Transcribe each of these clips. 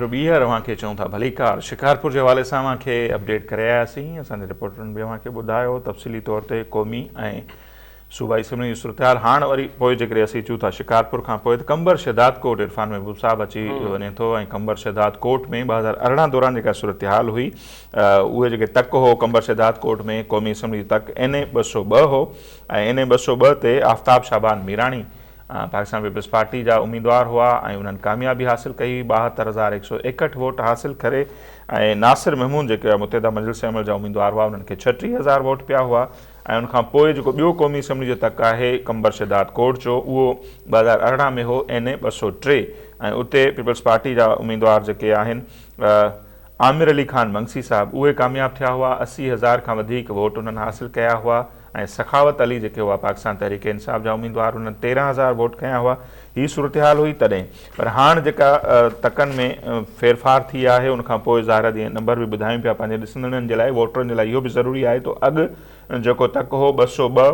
ڀيرو ٻيهر اوهان کي چئون ٿا ڀليڪار. شڪارپور جي حوالي سان اوهان کي اپڊيٽ ڪري آياسين. اسان جي رپورٽرن به اوهان کي ٻڌايو تفصيلي طور تي قومي ۽ صوبائي اسيمبلين جي صورتحال. هاڻ وري پوء جيڪڏهن اسين اچون ٿا شڪارپور کان پوء ته قمبر شهداد ڪوٽ عرفان محبوب صاحب اچي وڃي ٿو ۽ قمبر شهداد ڪوٽ ۾ 2018 دوران جيڪا صورتحال هئي اهي جيڪي تڪ هو قمبر شهداد ڪوٽ ۾ قومي اسيمبلي جو تڪ اين اي 202 هو ۽ اين اي 202 تي آفتاب شعبان ميراڻي پاڪستان پيپلز پارٽي جا اميدوار هئا ۽ انهن ڪاميابي حاصل ڪئي هئي 72161 ووٽ حاصل ڪري ۽ ناصر محمود جيڪي متحده مجلس عمل جا اميدوار هئا انهن کي 36000 ووٽ پيا هئا ۽ ان کان پوء جيڪو ٻيو قومي اسيمبلي جو تڪ آهي قمبر شهداد ڪوٽ جو اهو 2018 ۾ هو اين اي 203 ۽ اتي پيپلز پارٽي جا اميدوار جيڪي آهن عامر علي خان منگسي صاحب اهي ڪامياب ٿيا هئا، 80 هزار کان وڌيڪ ووٽ انهن حاصل ڪيا هئا ۽ سخاوت علي جيڪي هئا پاڪستان تحريڪ انصاف جا اميدوار انهن 13 هزار ووٽ کنيا هئا، هي صورتحال هئي تڏهن پر هاڻ جيڪا تڪن ۾ ڦيرڦار ٿي آهي ان کان پوء ظاهر آهي جيئن نمبر به ٻڌايون پيا پنهنجي ڏسندڙن جي لاء ووٽرن جي لاء اهو به ضروري آهي ته اڳ جيڪو تڪ هو 202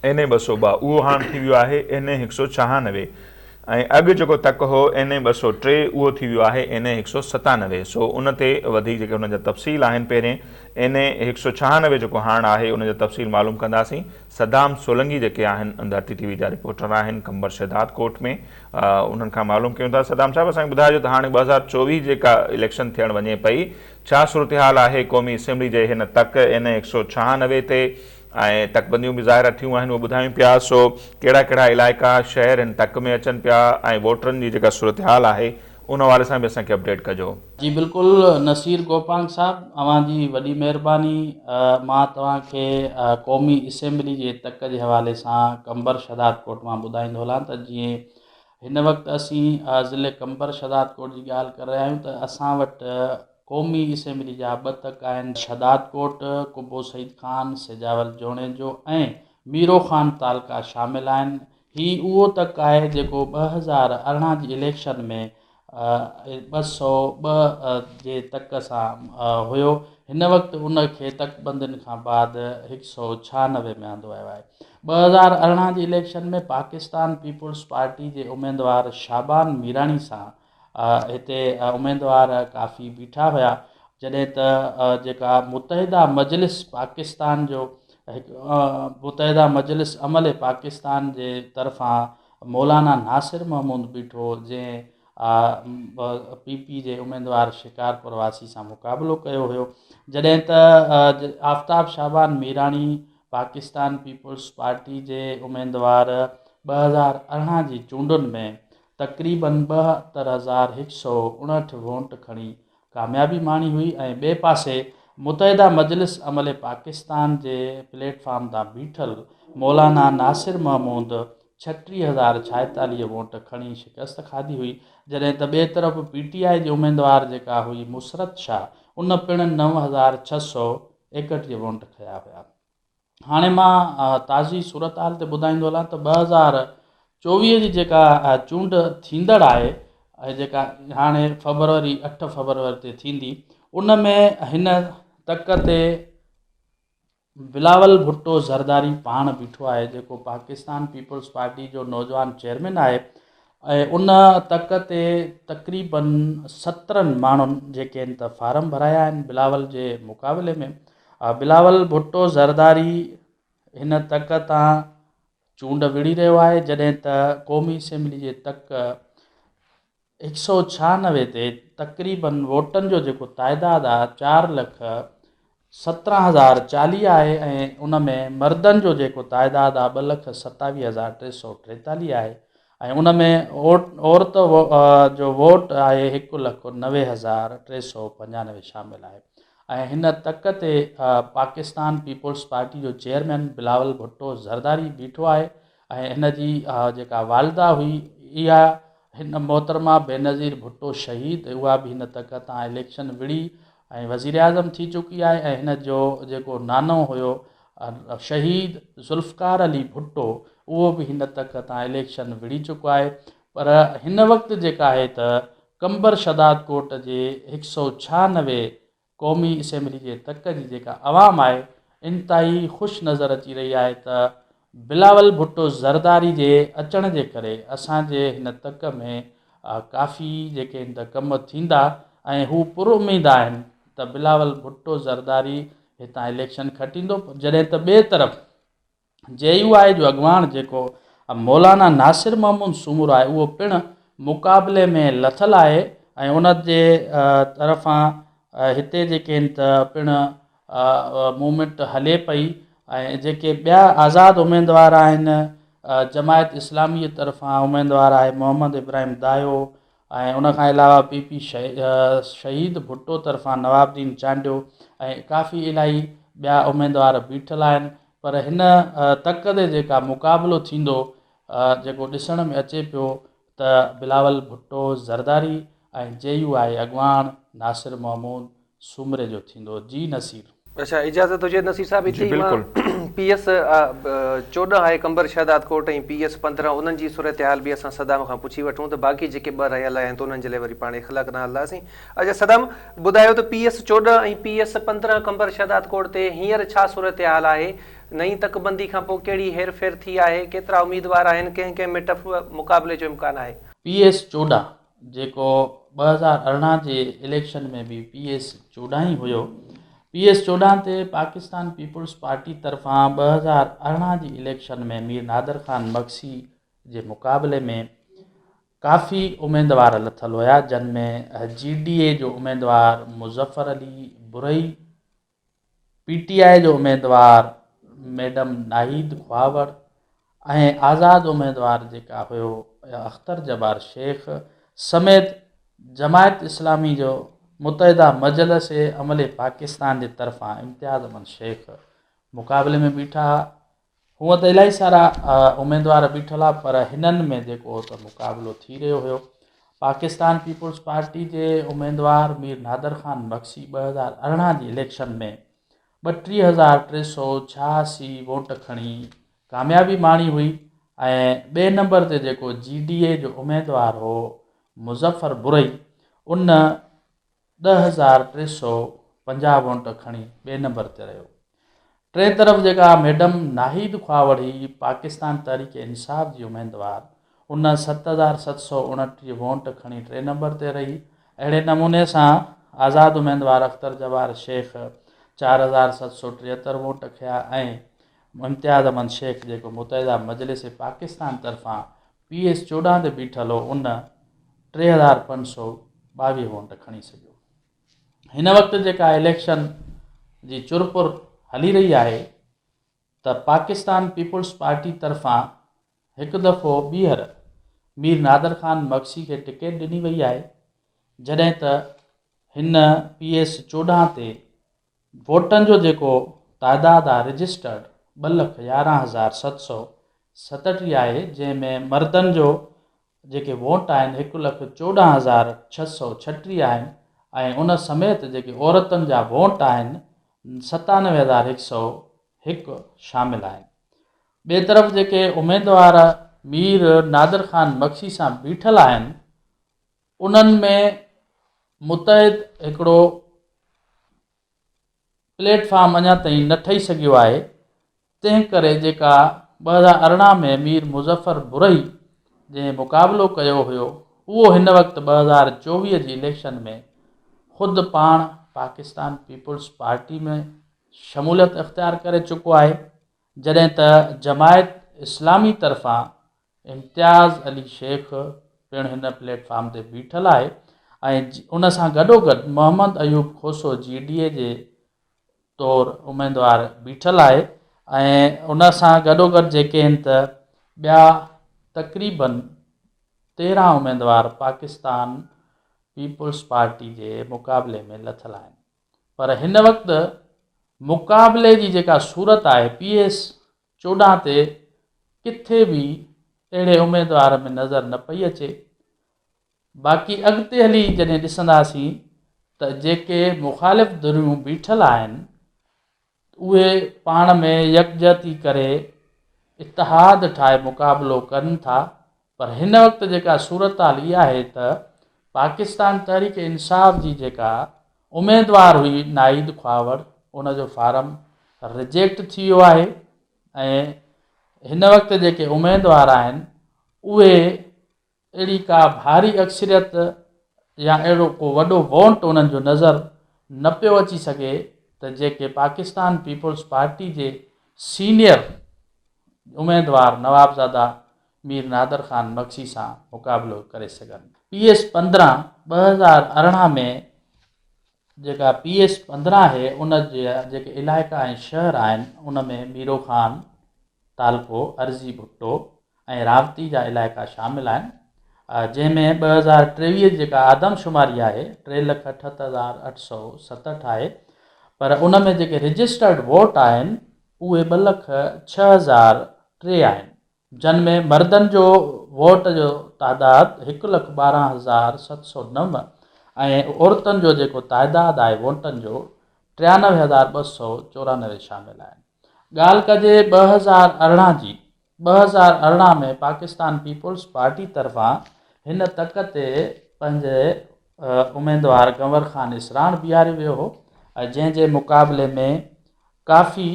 اين اي 202 اهو هاڻ ٿي ويو آهي اين اي 196 ۽ اڳ جيڪو تڪ هو اين اي 203 اهو ٿي ويو آهي اين اي 197 سو ان تي وڌيڪ جيڪي انهن جا تفصيل آهن پهرين اين اي 196 جيڪو هاڻ آهي ان جو تفصيل معلوم ڪنداسين صدام سولنگي جيڪي آهن ڌرتي ٽي وي جا رپورٽر آهن قمبر شهداد ڪوٽ ۾ انهن کان معلوم ڪيون ٿا صدام صاحب اسان کي ٻڌايو ته هاڻي 2024 جيڪا اليڪشن ٿيڻ وڃي پئي ڇا صورتحال آهي قومي اسيمبلي جي هن تڪ اين اي 196 تي ۽ تڪبنديون به ظاهر ٿيون آهن اهو ٻڌايون پيا سو ڪهڙا ڪهڙا علائقا شهر هن تڪ ۾ اچن پيا ۽ ووٽرن جي جيڪا صورتحال آهي ان حوالي سان به اسان کي اپڊيٽ ڪجو. جي بلڪل نصير گوپانگ صاحب اوهان جي وڏي مهرباني مان توهان کي قومي اسيمبلي جي تڪ جي حوالي سان قمبر شھداد ڪوٽ مان ٻڌائيندو هلان ته جيئن هن وقت اسين ضلعي قمبر شھداد ڪوٽ جي ڳالهه ڪري رهيا آهيون ته اسان وٽ قومي اسيمبلي جا ٻه تڪ آهن، شھدادڪوٽ، قبو سعيد خان، سجاول جوڻيجو ۽ ميرو خان تعلقا شامل آهن. هي اهو تڪ آهي جيڪو 2018 جي اليڪشن ۾ 202 جي تڪ سان هيو. هن وقت ان کي تڪبندين کان بعد 196 ۾ آندو ويو آهي. 2018 جي اليڪشن ۾ پاڪستان پيپلز پارٽي جي اميدوار شعبان ميراڻي سان هتي اميدوار ڪافي بيٺا هيا جڏهن ته جيڪا متحده مجلس پاڪستان جو هڪ متحده مجلس عمل پاڪستان جي طرفان مولانا ناصر محمود بيٺو جنهن پي پي جي اميدوار شڪارپور واسي سان مقابلو ڪيو هيو جڏهن ته آفتاب شعبان ميراڻي پاڪستان پيپلز پارٽي جي اميدوار 2018 جي چونڊن ۾ تقريبن 72159 ووٽ کڻي ڪاميابي ماڻي هئي ۽ ٻئي پاسي متحده مجلس عمل پاڪستان جي پليٽ فارم تان بيٺل مولانا ناصر محمود 36046 ووٽ کڻي شڪست کاڌي هئي جڏهن ته ٻئي طرف پي ٽي آء جي اميدوار جيڪا هئي مسرت شاهه ان پڻ 9631 ووٽ کنيا هيا. هاڻي مان تازي صورتحال تي ٻڌائيندو هلان ته 2024 جي جيڪا چونڊ ٿيندڙ آهي ۽ جيڪا هاڻي فبروري 8 فبروري تي ٿيندي ان ۾ هن تڪ تي بلاول ڀٽو زرداري پاڻ بيٺو آهي جيڪو پاڪستان پيپلز پارٽي جو نوجوان چيئرمين آهي ۽ ان تڪ تي تقريبن 17 ماڻهن جيڪي آهن ته فارم ڀرايا آهن بلاول جي مقابلي ۾ بلاول ڀٽو زرداري هن تڪ تان چونڊ وڙهي رهيو آهي جڏهن ته قومي اسيمبلي جي تڪ 196 تي تقريبن ووٽن جو جيڪو تعداد آهي 4 لک 17040 آهي ۽ ان ۾ مردن جو جيڪو تعداد آهي 2 لک 27343 آهي ۽ ان ۾ عورت جو ووٽ آهي 1 لک 90395 شامل آهي ۽ هن تڪ تي پاڪستان پيپلز پارٽي جو چيئرمين بلاول ڀٽو زرداري بيٺو آهي ۽ هن جي جيڪا والده هئي اها هن محترمه بينظير ڀٽو شهيد اها به هن تڪ تان اليڪشن وڙهي ۽ وزيراعظم ٿي چڪي آهي ۽ هن جو جيڪو نانو هيو شهيد ذوالفقار علي ڀٽو اهو به هن تڪ تان اليڪشن وڙهي چڪو آهي پر هن وقت جيڪا آهي ته قمبر شھدادڪوٽ جي 196 قومي اسيمبلي جي تڪ جي جيڪا عوام آهي انتهائي خوش نظر اچي رهي آهي ته بلاول ڀٽو زرداري جي اچڻ جي ڪري اسان جي هن تڪ ۾ ڪافي جيڪي آهن ته ڪم ٿيندا ۽ هو پر اميد آهن ته بلاول ڀٽو زرداري هتان اليڪشن کٽيندو جڏهن ته ٻئي طرف جي يو آء جو اڳواڻ جيڪو مولانا ناصر محمود سومرو آهي اهو پڻ مقابلي ۾ لٿل آهي ۽ ان جي طرفان هتي جيڪي آهن ته پڻ موومينٽ هلي پئي ۽ جيڪي ٻيا آزاد اميدوار آهن جماعت اسلامي طرفان اميدوار آهي محمد ابراهيم دايو ۽ ان کان علاوه پي پي شهيد ڀٽو طرفان نواب الدين چانڊيو ۽ ڪافي الاهي ٻيا اميدوار بيٺل آهن پر هن تڪ تي جيڪا مقابلو ٿيندو جيڪو ڏسڻ ۾ اچي پيو ته بلاول ڀٽو زرداري ۽ جي يو آء اڳواڻ ناصر محمود سومري جو ٿيندو جي نصير. اڇا اجازت هجي نصير صاحب جي اتي ئي مان بلڪل. پي ايس 14 آهي قمبر شهداد ڪوٽ ۽ پي ايس 15 انهن جي صورتحال به اسان صدام کان پڇي وٺون ته باقي جيڪي ٻه رهيل آهن ته انهن جي لاء وري پاڻ اخلاق ڏانهن هلنداسين اڇا صدام ٻڌايو ته P S 14 ۽ P S 15 Qambar Shahdadkot تي هينئر ڇا صورتحال آهي نئين تڪ بندي کان پوء ڪهڙي هير ڦير ٿي آهي ڪيترا اميدوار آهن ڪنهن ڪنهن ۾ ٽف مقابلي جو امڪان آهي. پي ايس 14 جيڪو 2018 جي اليڪشن ۾ به پي ايس 14 ئي هيو. پي ايس 14 تي پاڪستان پيپلز پارٽي طرفان 2018 جي اليڪشن ۾ مير نادر خان مگسي جي مقابلي ۾ ڪافي اميدوار لٿل هيا جن ۾ جي ڊي اي جو اميدوار Muzaffar Ali Brohi, P T I جو اميدوار ميڊم ناهيد خواوڙ ۽ آزاد اميدوار جيڪا هيو اختر جبار شيخ سميت جماعت اسلامي جو متحده مجلس عمل پاڪستان جي طرفان امتياز احمد شيخ مقابلي ۾ بيٺا ها. هونء ته الاهي سارا اميدوار بيٺل ها پر هنن ۾ جيڪو هو ته مقابلو ٿي رهيو هيو. پاڪستان پيپلز پارٽي جي اميدوار مير نادر خان مگسي 2018 جي اليڪشن ۾ 32386 ووٽ کڻي ڪاميابي ماڻي هئي ۽ ٻئي نمبر تي جيڪو جي ڊي اي جو اميدوار هو مظفر برئي ان 10350 ووٽ کڻي ٻئي نمبر تي رهيو. ٽئين طرف جيڪا ميڊم ناهيد خواوڙ هئي پاڪستان تحريڪ انصاف جي اميدوار ان 7729 ووٽ کڻي ٽئين نمبر تي رهي. اهڙي نموني سان آزاد اميدوار اختر جبار شيخ 4773 ووٽ کنيا ۽ امتياز احمد شيخ جيڪو متحده مجلس پاڪستان طرفان پي ايس 14 تي بيٺل هو ان 3522 ووٽ کڻي سگهيو. هن وقت جيڪا اليڪشن جي چرپر هلي رهي آهي ته پاڪستان پيپلز پارٽي طرفان هڪ دفعو ٻيهر مير نادر خان مگسي کي ٽڪيٽ ڏني وئي آهي جڏهن ته هن پي ايس 14 تي ووٽن جو جيڪو تعداد آهي رجسٽرڊ 211737 آهي جنهن ۾ مردن جو جيڪي ووٽ آهن 114636 آهن ۽ ان سميت جيڪي عورتن جا ووٽ آهن 97101 شامل آهن. ٻئي طرف جيڪي اميدوار مير نادر خان مگسي سان بيٺل آهن انهن ۾ متحد هڪڙو پليٽ فارم اڃا تائين نه ٺهي سگهيو آهي، تنهن ڪري جيڪا 2018 ۾ مير مظفر برهي جنهن مقابلو ڪيو هيو اهو هن وقت 2024 جي اليڪشن ۾ خود پاڻ پاڪستان پيپلز پارٽي ۾ شموليت اختيار ڪري چڪو آهي جڏهن ته جماعت اسلامي طرفان امتياز علي شيخ پڻ هن پليٽ فارم تي بيٺل آهي ۽ ان سان گڏوگڏ محمد ايوب کوسو جي ڊي اي جي طور اميدوار بيٺل آهي ۽ ان سان گڏوگڏ جيڪي آهن ته ٻيا تقريبن 13 اميدوار پاڪستان پيپلز پارٽي جي مقابلي ۾ لٿل آهن پر هن وقت مقابلي جي جيڪا صورت آهي پي ايس 14 تي ڪٿي به اهڙي اميدوار ۾ نظر نه پئي اچي. باقي اڳتي هلي جڏهن ڏسنداسين ته جيڪي مخالف ڌريون بيٺل آهن اهي پاڻ ۾ يڪجهتي ڪري اتحاد ٺاهي مقابلو ڪن ٿا پر هن وقت جيڪا صورتحال اها آهي ته پاڪستان تحريڪ انصاف جي جيڪا اميدوار هئي ناهيد خواوڙ ان جو فارم رجيڪٽ ٿي ويو آهي ۽ هن وقت جيڪي اميدوار آهن اهي. اهڙي ڪا ڀاري اڪثريت يا اهڙو ڪو وڏو وونٽ انهن جو نظر نه پيو اچي سگهي ته جيڪي پاڪستان پيپلز پارٽي جي سينيئر اميدوار نوابزاده مير نادر خان مگسي سان مقابلو ڪري سگهن. پي ايس 15، 2018 ۾ جيڪا پي ايس 15 آهي ان جا جيڪي علائقا ۽ شهر آهن ان ۾ ميرو خان تعلقو، عرضي ڀٽو ۽ راوتي جا علائقا شامل آهن جنهن ۾ 2023 جي جيڪا آدمشماري آهي ٽي لک 78867 آهي پر ان ۾ جيڪي رجسٽرڊ ووٽ آهن اهي ٻه لک 6003 آهن. جن ۾ مردن جو ووٽ جو تعداد هڪ لک 12709 ۽ عورتن جو جيڪو تعداد آهي ووٽن جو 93294 شامل آهن. ڳالهه ڪجي 2018 جي، 2018 ۾ پاڪستان پيپلز پارٽي طرفان هن تڪ تي پنهنجي اميدوار گنور خان اسراڻ بيهاريو ويو هو جنهن جي مقابلي ۾ ڪافي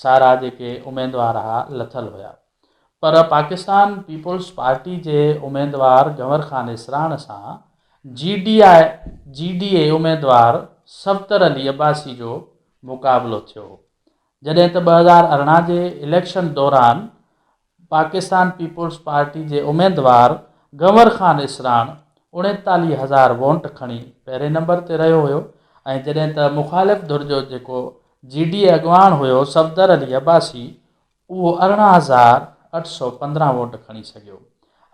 سارا جيڪي اميدوار ها لٿل هيا پر پاڪستان پيپلز پارٽي جي اميدوار گنور خان اسراڻ سان جي ڊي I جي ڊي اي اميدوار صفدر علي عباسي جو مقابلو ٿيو هو جڏهن ته 2018 جي اليڪشن دوران پاڪستان پيپلز پارٽي جي اميدوار گنور خان اسراڻ 39 هزار وونٽ کڻي پهرين نمبر تي رهيو هيو ۽ جڏهن ته مخالف ڌر جو جيڪو جي ڊي اي اڳواڻ هيو صفدر علي عباسي اهو 18815 وونٽ کڻي سگهيو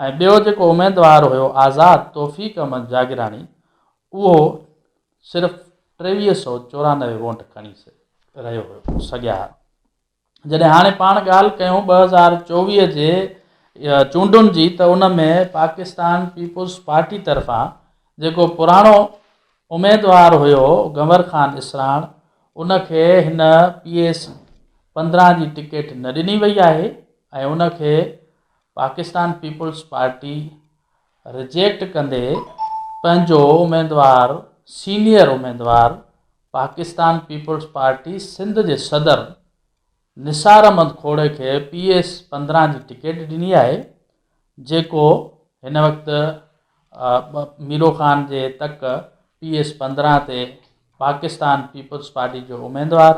۽ ٻيو جيڪو اميدوار هيو آزاد توفيق احمد جاگيراڻي اهو صرف 2394 وونٽ کڻي رهيو هيو سگهيا. جڏهن هاڻي پاڻ ڳالهه ڪيون 2024 جي چونڊن جي ته ان ۾ پاڪستان پيپلز پارٽي طرفان جيڪو پراڻو اميدوار هيو گنور خان اسراڻ ان کي هن پي ايس 15 جي ٽڪيٽ نه ڏني وئي آهي ۽ ان کي پاڪستان پيپلز پارٽي رجيڪٽ ڪندي پنهنجو اميدوار سينيئر اميدوار پاڪستان پيپلز پارٽي سنڌ جي صدر نثار احمد کوڙي کي پي ايس 15 جي ٽڪيٽ ڏني آهي جيڪو هن وقت ميرو خان جي تڪ پي ايس 15 تي پاڪستان پيپلز پارٽي جو اميدوار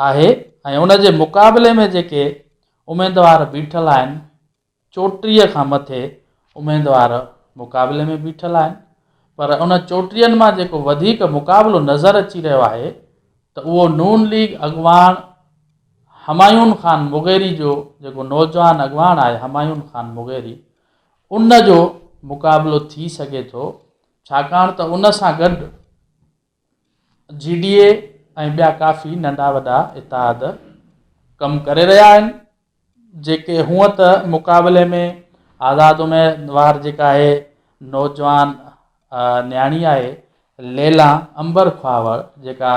آهي ۽ ان جي مقابلي ۾ جيڪي اميدوار بيٺل آهن 34 کان مٿي اميدوار مقابلي ۾ بيٺل آهن پر ان چوٽيهن مان جيڪو وڌيڪ مقابلو نظر اچي رهيو آهي ته اهو نون ليگ اڳواڻ همايون خان مغيري جو جيڪو نوجوان اڳواڻ آهي همايون خان مغيري ان جو مقابلو ٿي سگهي ٿو ڇاڪاڻ ته ان سان گڏ جي ڊي اي ۽ ٻيا ڪافي ننڍا وڏا اتحاد ڪم ڪري رهيا آهن جيڪي هونء ته مقابلي ۾ آزاد اميدوار جيڪا آهي نوجوان نياڻي آهي ليلان عنبر خواوڙ جيڪا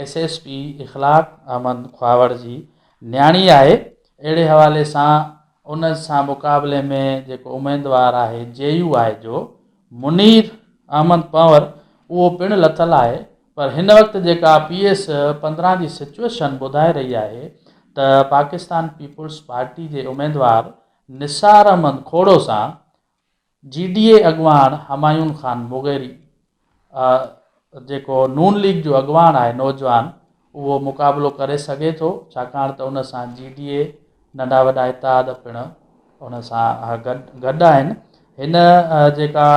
S S P Akhlaq Ahmed Khahawar جي نياڻي آهي اهڙي حوالي سان ان سان مقابلي ۾ جيڪو اميدوار آهي جي يو آء جو منير احمد پنهور اهو پڻ لٿل آهي پر هن وقت جيڪا پي ايس 15 جي سچوئيشن ٻڌائي رهي آهي ته پاڪستان پيپلز پارٽي جي اميدوار نثار احمد کوڙو سان جي ڊي اي اڳواڻ همايون خان مغيري جيڪو نون ليگ جو اڳواڻ آهي نوجوان اهو مقابلو ڪري سگهي ٿو ڇاڪاڻ ته ان سان جي ڊي اي ننڍا وڏا اتحاد پڻ ان سان گڏ گڏ آهن هن جيڪا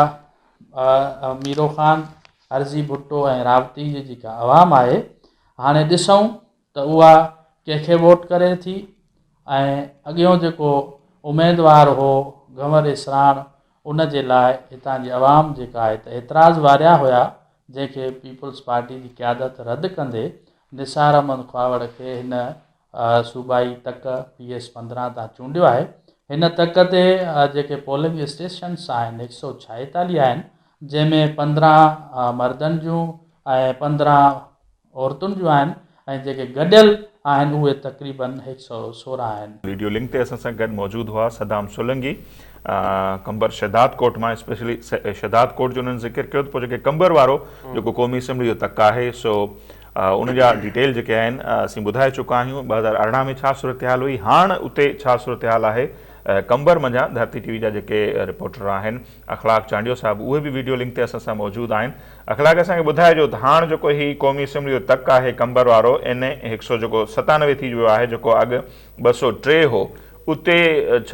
ميرو خان عرضي ڀٽو ۽ راوتي جي جيڪا عوام آهي هاڻي ڏسون ته اها ڪنهن کي ووٽ ڪري ٿي ۽ اڳيون جيڪو اميدوار هو گنور اسراڻ ان جي لاء هتان جي عوام جيڪا آهي ته اعتراض واريا هيا جنهن کي پيپلز پارٽي جي قيادت رد ڪندي نثار احمد خواوڙ کي هن صوبائي تڪ پي ايس 15 تان چونڊيو آهي. هن تڪ تي جيڪي پولنگ اسٽيشنس آهن هڪ سئو ڇائيتاليهه آهن جنهن ۾ 15 مردن جون ۽ 15 عورتن جون آهن ۽ جيڪي گڏيل آهن اهي تقريبن هڪ سئو سورهن آهن. ويڊيو لنڪ تي اسان سان گڏ موجود هئا صدام سولنگي قمبر شهداد ڪوٽ مان اسپيشلي شهداد ڪوٽ جو انهن ذڪر ڪيو ته پوء جيڪي قمبر وارو جيڪو قومي اسيمبلي جو تڪ آهي سو ان جا ڊيٽيل جيڪي آهن اسين ٻڌائي چڪا آهيون 2018 ۾ ڇا صورتحال هئي هاڻ اتي ڇا صورتحال آهي قمبر منجهان ڌرتي ٽي وي جا جيڪي رپورٽر آهن اخلاق چانڊيو صاحب اهي به ويڊيو لنڪ تي اسان سان موجود آهن. اخلاق اسان کي ٻڌائجو ته هاڻ جيڪو هي قومي اسيمبلي جو تڪ آهي قمبر وارو اين اي 100 جيڪو 97 ٿي ويو آهي جيڪو اڳ 203 هو اتي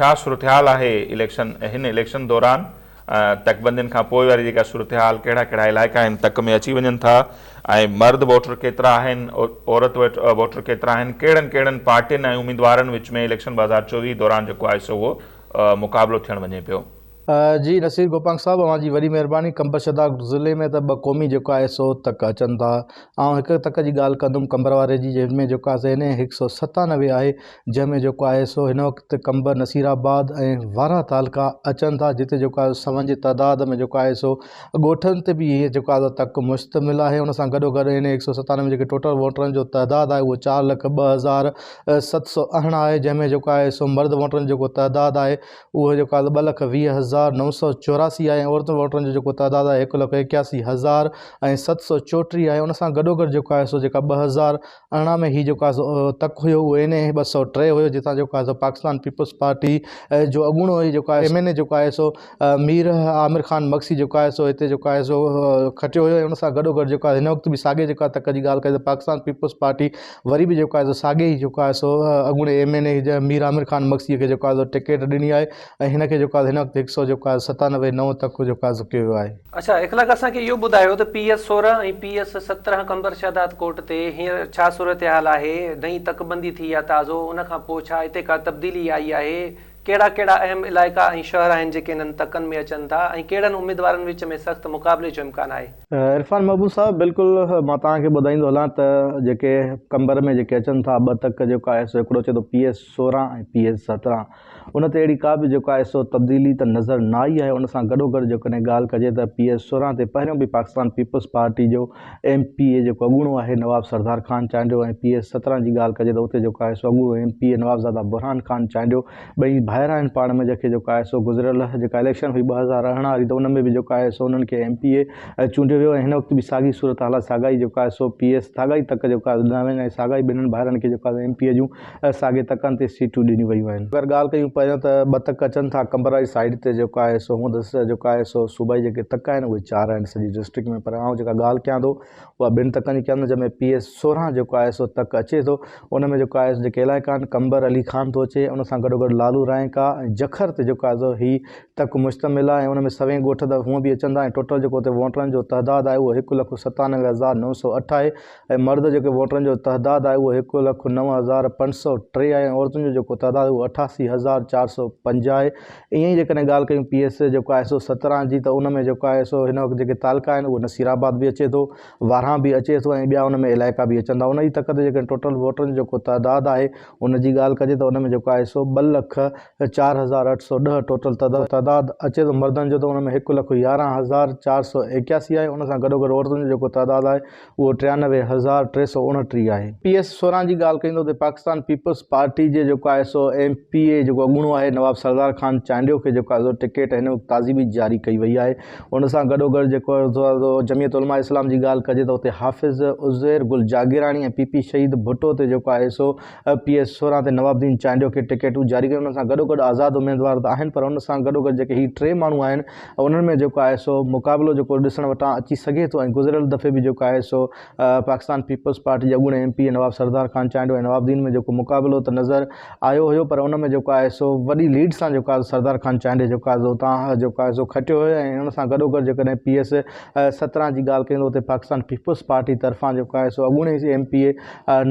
ڇا صورتحال آهي اليڪشن هن اليڪشن دوران تڪبندين کان پوء واري جيڪا صورتحال ڪهڙا ڪهڙا علائقا هن تڪ ۾ اچي وڃن ٿا ۽ مرد ووٽر ڪيترا آهن عورت ووٽر ڪيترا آهن ڪهڙن ڪهڙن پارٽين ۽ اميدوارن وچ ۾ اليڪشن 2024 دوران جيڪو آهي سو اهو مقابلو ٿيڻ وڃي پيو. جي نصير گوپانگ صاحب اوهان جي وڏي مهرباني قمبر شھداد ضلعي ۾ ته ٻه قومي جيڪو آهي سو تڪ اچن ٿا آئون هڪ تڪ جي ڳالهه ڪندم قمبر واري جي جنهن ۾ جيڪو آهي سو اين اي 197 آهي جنهن ۾ جيڪو آهي سو هن وقت قمبر نصير آباد ۽ وارهه تعلقا اچن ٿا جتي جيڪو آهي سون جي تعداد ۾ جيڪو آهي سو ڳوٺن تي به هي جيڪو آهي سو تڪ مشتمل آهي ان سان گڏو گڏ اين اي 197 جيڪي ٽوٽل ووٽرن جو تعداد آهي اهو 4,02,718 آهي جنهن ۾ جيڪو آهي سو مرد ووٽرن جو جيڪو تعداد آهي اهو جيڪو آهي 2,20,984 آهي ۽ عورتن ووٽرن جو جيڪو تعداد آهي 1,81,734 آهي ان سان گڏوگڏ جيڪو آهي سو جيڪا 2018 ۾ هي جيڪو آهي سو تڪ هيو اهو اين اي 203 هيو جتان جيڪو آهي سو پاڪستان پيپلز پارٽي جو اڳوڻو هي جيڪو آهي ايم اين اي جيڪو آهي سو مير عامر خان مگسي جيڪو آهي سو هتي جيڪو آهي سو کٽيو هيو ۽ ان سان گڏوگڏ جيڪو آهي هن وقت به ساڳي جيڪا تڪ جي ڳالهه ڪجي ته پاڪستان پيپلز پارٽي وري به جيڪو آهي سو ساڳي ئي جيڪو آهي سو اڳوڻي ايم اين اي مير عامر خان مگسيء کي جيڪو آهي سو ٽڪيٽ ڏني آهي ۽ هن کي جيڪو آهي هن وقت هڪ سئو جيڪو آهي 97 نئون تڪ جيڪو آهي سو ڪيو ويو آهي. اڇا اخلاق اسان کي اهو ٻڌايو ته P S 16 ۽ P S 17 Qambar Shahdadkot تي هينئر ڇا صورتحال آهي، نئين تڪبندي ٿي آهي تازو ان کان پوء ڇا اتي ڪا تبديلي آئي آهي، ڪهڙا ڪهڙا اهم علائقا ۽ شهر آهن جيڪي انهن تڪن ۾ اچن ٿا ۽ ڪهڙن اميدوارن وچ ۾ سخت مقابلي جو امڪان آهي؟ عرفان محبوب صاحب بلڪل مان توهان کي ٻڌائيندو هلان ته جيڪي قمبر ۾ جيڪي اچن ٿا ٻه تڪ جيڪو آهي سو هڪڙو اچي ٿو پي ايس 16 ۽ پي ايس 17 ان تي اهڙي ڪا به جيڪو آهي سو تبديلي ته نظر نه آئي آهي ان سان گڏو گڏ جيڪڏهن ڳالهه ڪجي ته پي ايس 16 تي پهريون به پاڪستان پيپلز پارٽي جو ايم پي اي جيڪو اڳوڻو آهي نواب سردار خان چانڊيو ۽ پي ايس 17 جي ڳالهه ڪجي ته اتي جيڪو آهي سو اڳوڻو ايم پي اي نوابزاده برهان خان چانڊيو ٻئي ڀائر آهن پاڻ ۾ جيڪي جيڪو آهي سو گذريل جيڪا اليڪشن هئي 2018 واري ته ان ۾ به جيڪو آهي سو انهن کي ايم پي اي چونڊيو ويو ۽ هن وقت به ساڳي صورتحال آهي ساڳا ئي جيڪو آهي سو پي ايس ساڳا ئي تڪ جيڪو آهي ڏنا ويا آهن ۽ ساڳا ئي ٻنهن ڀائرن کي جيڪو آهي ايم پي اي جون ساڳي تڪن تي سيٽون ڏنيون ويون آهن. اگر ڳالهه ڪيون پهريون ته ٻه تڪ اچن ٿا قمبر واري سائيڊ تي جيڪو آهي سو هوند جيڪو آهي سو صوبائي جيڪي تڪ آهن اهي چار آهن سڄي ڊسٽرڪٽ ۾ پر آئون جيڪا ڳالهه ڪيان ٿو اها ٻن تڪن جي ڪيان ٿو جنهن ۾ پي ايس 16 جيڪو آهي سو تڪ اچي ٿو ان ۾ جيڪو آهي جيڪي علائقا آهن قمبر علي خان ٿو اچي ان سان گڏو گڏ لالو رائنڪا ۽ جکر تي جيڪو آهي سو هي تڪ مشتمل آهي ۽ ان ۾ سوين ڳوٺ ته هونء به اچن ٿا ۽ ٽوٽل جيڪو اتي ووٽرن جو تعداد آهي اهو 1,97,908 آهي ۽ مرد جيڪي ووٽرن جو تعداد آهي اهو 1,09,503 آهي ۽ عورتن جو جيڪو تعداد آهي اهو 88,405 آهي. ائين ئي جيڪڏهن ڳالهه ڪيون پي ايس جيڪو آهي سو 17 جي ته ان ۾ جيڪو آهي سو هن وقت جيڪي تعلقا آهن اهو نصير آباد به اچي ٿو، وارهان به اچي ٿو ۽ ٻيا ان ۾ علائقا به اچن ٿا. ان جي تڪ تي جيڪڏهن ٽوٽل ووٽرن جو جيڪو تعداد آهي ان جي ڳالهه ڪجي ته ان ۾ جيڪو آهي سو 2,04,810 ٽوٽل تعداد اچي ٿو مردن جو ته ان ۾ 1,11,481 آهي ان سان گڏوگڏ عورتن جو جيڪو تعداد آهي اهو 93,329 آهي. پي ايس 16 جي ڳالهه ڪيون ته اتي پاڪستان پيپلز پارٽي جي جيڪو آهي سو ايم پي اي جيڪو اڳوڻو آهي نواب سردار خان چانڊيو کي جيڪو آهي سو ٽڪيٽ هن وقت تازي به جاري ڪئي وئي آهي ان سان گڏوگڏ جيڪو جمعيت علماء اسلام جي ڳالهه ڪجي ته اتي حافظ عزير گل جاگيراڻي ۽ پي پي شهيد ڀٽو تي جيڪو آهي سو پي ايس 16 تي نواب الدين چانڊيو کي ٽڪيٽون جاري ڪيون ان سان گڏوگڏ آزاد اميدوار ته آهن پر ان سان گڏوگڏ جيڪي هي ٽي ماڻهو آهن انهن ۾ جيڪو آهي سو مقابلو جيڪو ڏسڻ وٽان اچي سگهي ٿو ۽ گذريل دفعي به جيڪو آهي سو پاڪستان پيپلز پارٽي جي اڳوڻي M P A Nawab Sardar Khan Chandio ۽ Nawab Uddin ۾ جيڪو مقابلو ته نظر آيو هيو پر ان ۾ جيڪو آهي سو وڏي ليڊ سان جيڪو آهي سردار خان چانڊيو جيڪو آهي سو اتان جيڪو آهي سو کٽيو هيو ۽ ان سان گڏو گڏ جيڪڏهن پي ايس 17 جي ڳالهه ڪيون ته اتي پاڪستان پيپلز پارٽي طرفان جيڪو آهي سو اڳوڻي ايم پي اي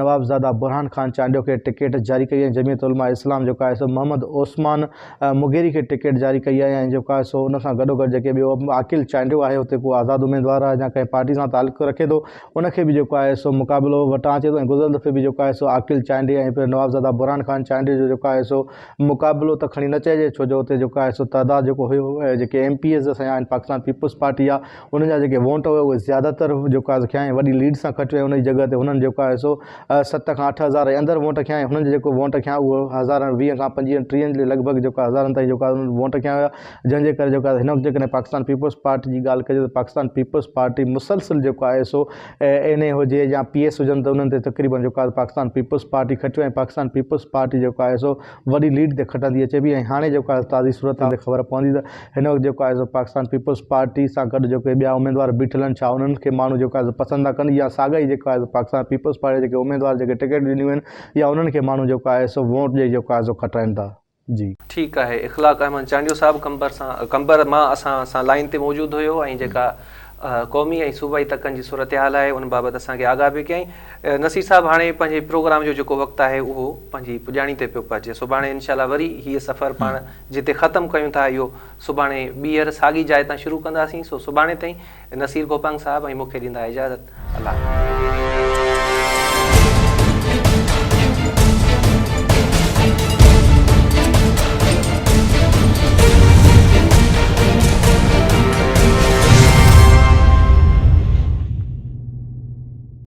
نوابزاده برهان خان چانڊيو کي ٽڪيٽ جاري ڪئي ۽ جمعيت علماء اسلام جيڪو آهي سو محمد عثمان مغيري کي ٽڪيٽ جاري ڪئي آهي ۽ جيڪو آهي سو ان سان گڏوگڏ جيڪي ٻيو عاقل چانڊيو آهي اتي ڪو آزاد اميدوار آهي يا ڪنهن پارٽي سان تعلق رکي ٿو ان کي به جيڪو آهي سو مقابلو وٽان اچي ٿو ۽ گذريل دفعي به جيڪو آهي سو عاقل چانڊيي ۽ پھر نوابزاده برهان خان چانڊيي جو جيڪو آهي سو مقابلو ته کڻي نه چئجي ڇو جو اتي جيڪو آهي سو تعداد جيڪو هيو جيڪي ايم پي ايز اسان جا آهن پاڪستان پيپلز پارٽي جا انهن جا جيڪي ووٽ هيا اهي زياده تر جيڪو آهي سو کنيا ۽ وڏي ليڊ سان کٽيو ۽ ان جي جڳهه تي هنن جيڪو آهي سو 7 کان 8 هزار جي اندر ووٽ کنيا ۽ هنن جيڪو ووٽ کنيا اهو هزارن 20 کان 25 30 جي لڳ ڀڳ جيڪو آهي هزارن تائين جيڪو آهي ووٽ کنيا ويا جنهن جي ڪري جيڪو آهي هن وقت جيڪڏهن پاڪستان پيپلز پارٽي جي ڳالهه ڪجي ته پاڪستان پيپلز پارٽي مسلسل جيڪو آهي سو اين اي هجي يا پي ايس هجن ته انهن تي تقريبن جيڪو آهي پاڪستان پيپلز پارٽي کٽيو ۽ پاڪستان پيپلز پارٽي جيڪو آهي سو وڏي ليڊ تي کٽندي اچي پئي ۽ هاڻي جيڪو آهي تازي صورت تي خبر پوندي ته هن وقت جيڪو آهي سو پاڪستان پيپلز پارٽي سان گڏ جيڪي ٻيا اميدوار بيٺل آهن ڇا انهن کي ماڻهو جيڪو آهي سو پسند ٿا ڪن يا ساڳا ئي جيڪو آهي سو پاڪستان پيپلز پارٽي جيڪي اميدوار جيڪي ٽڪيٽ ڏنيون آهن يا انهن کي ماڻهو جيڪو آهي سو ووٽ ڏئي جيڪو آهي سو کٽرائن ٿا جي. ٺيڪ آهي اخلاق احمد چانڊيو صاحب قمبر سان قمبر مان اسان سان لائين تي موجود هيو ۽ جيڪا قومي ۽ صوبائي تڪن جي صورتحال آهي ان بابت اسان کي آگاهه به ڪيائين نصير صاحب هاڻي پنهنجي پروگرام جو جيڪو وقت آهي اهو پنهنجي پڄاڻي تي پيو پهچي سڀاڻي انشاء الله وري هيء سفر پاڻ جتي ختم ڪيون ٿا اهو سڀاڻي ٻيهر ساڳي جاء تان شروع ڪنداسين سو سڀاڻي تائين نصير گوپانگ صاحب ۽ مون کي ڏيندا اجازت الله حافظ.